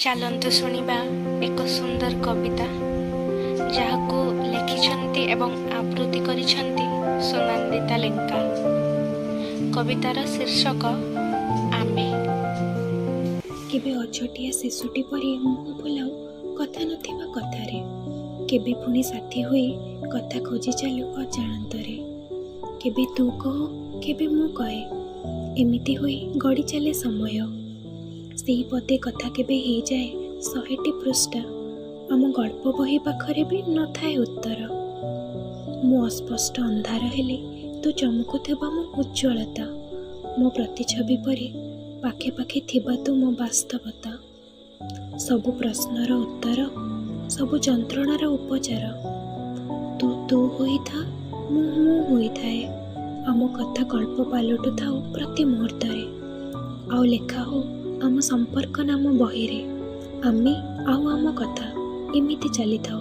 ଚାଲନ୍ତୁ ଶୁଣିବା ଏକ ସୁନ୍ଦର କବିତା, ଯାହାକୁ ଲେଖିଛନ୍ତି ଏବଂ ଆବୃତ୍ତି କରିଛନ୍ତି ସୁନନ୍ଦିତା ଲେଙ୍କା। କବିତାର ଶୀର୍ଷକ ଆମେ। କେବେ ଅଛଟିଆ ଶିଶୁଟି ପରି ମୁହଁ ଫୁଲାଉ କଥା ନଥିବା କଥାରେ, କେବେ ପୁଣି ସାଥୀ ହୋଇ କଥା ଖୋଜି ଚାଲୁ ଅଜାଣତରେ। କେବେ ତୁ କହୁ, କେବେ ମୁଁ କହେ, ଏମିତି ହୋଇ ଗଡ଼ି ଚାଲେ ସମୟ। ସେଇ ପଦେ କଥା କେବେ ହେଇଯାଏ 100ଟି ପୃଷ୍ଠା, ଆମ ଗଳ୍ପ ବହି ପାଖରେ ବି ନଥାଏ ଉତ୍ତର। ମୁଁ ଅସ୍ପଷ୍ଟ ଅନ୍ଧାର ହେଲେ ତୁ ଚମକୁଥିବା ମୋ ଉଜ୍ଜ୍ୱଳତା, ମୋ ପ୍ରତିଛବି ପରି ପାଖେ ପାଖେ ଥିବା ତୁ ମୋ ବାସ୍ତବତା। ସବୁ ପ୍ରଶ୍ନର ଉତ୍ତର, ସବୁ ଯନ୍ତ୍ରଣାର ଉପଚାର। ତୁ ତୁ ହୋଇଥା, ମୁଁ ମୁଁ ହୋଇଥାଏ। ଆମ କଥା ଗଳ୍ପ ପାଲଟୁଥାଉ ପ୍ରତି ମୁହୂର୍ତ୍ତରେ, ଆଉ ଲେଖା ହଉ ଆମ ସମ୍ପର୍କ ନାମ ବହିରେ। ଆମେ ଆଉ ଆମ କଥା ଏମିତି ଚାଲିଥାଉ।